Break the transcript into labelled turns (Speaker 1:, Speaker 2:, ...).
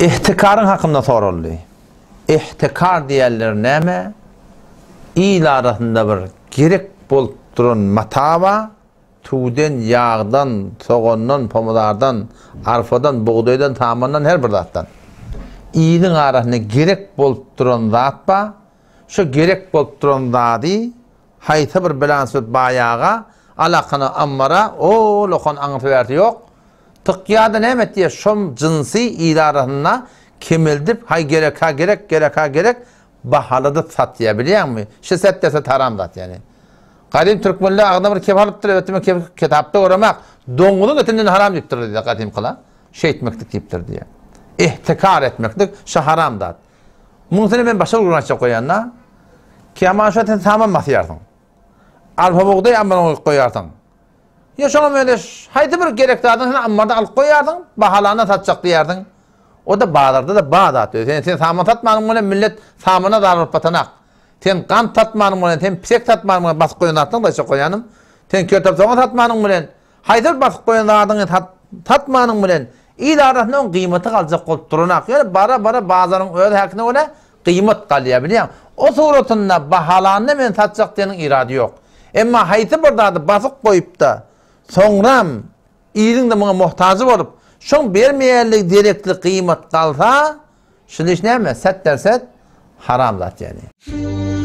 Speaker 1: Ihtikaryň hakynda soraldy. Ihtikar diýenleri näme? Il arasynda bir gerek bolup duran mata bar, tüwden, ýagdan, sogandan, pomidordan, arpadan, bugdaýdan, samandan her bir zatdan. Iliň arasynda gerek bolup duran zat bar, şo gerek bolup duran zady haýsy bir bilansöz baýaga, alakana ammara, o lokan aňyrsy bärsi ýok, Tykýa-da näme etýär, şom jynsy il arasynda kemeldip, haý gerek-ha gerek, gerek-ha gerek, bahalydyp satýar, bilýäňmi? Şi set derse haram zat ýani. Gadym türkmenler agzyna bir kep alypdyr, elbetde men kepi kitapda göremak, doňuzyň etinden haram diýipdirler diýýär gadymkylar. Şeýtmeklik diýipdir diýýär. Ihtikar etmeklik şi haram zat. Muňsine men başga bir gürrüň aýtjak goýýan-da. Kiýaman şo sen saman basýarsyň. Arpa bugdaý ammaryňa goýup goýarsyň. Ýa şoňa meňzeş haýsy bir gerek zadyň sen ammarda alyp goýarsyň, bahalanda satjak diýersiň. O-da bazarda-da bar zat. Sen, sen saman satmanyň bilen millet samana zar bolup batanak. Sen gant satmanyň bilen, sen pisek satmanyň bilen basyp goýan zatlaryň daşa goýanym. Sen kertop sogan satmanyň bilen Haýsy bir basyp goýan zadyňy satmanyň bilen il arasynda oň gyýmaty galjak bolup duranak. Ýöne bara-bara bazaryň öz häkine görä gyýmat galýar, bilýäň. O suratynda bahalanda men satjak diýeniň irady ýok. Emma haýsy bir zady basyp goýup-da, soňram iliň-de muňa muhtajy bolup, şoň bermeýänligi derekli gyýmat galsa, şul iş näme? Set derset haram zat ýagny.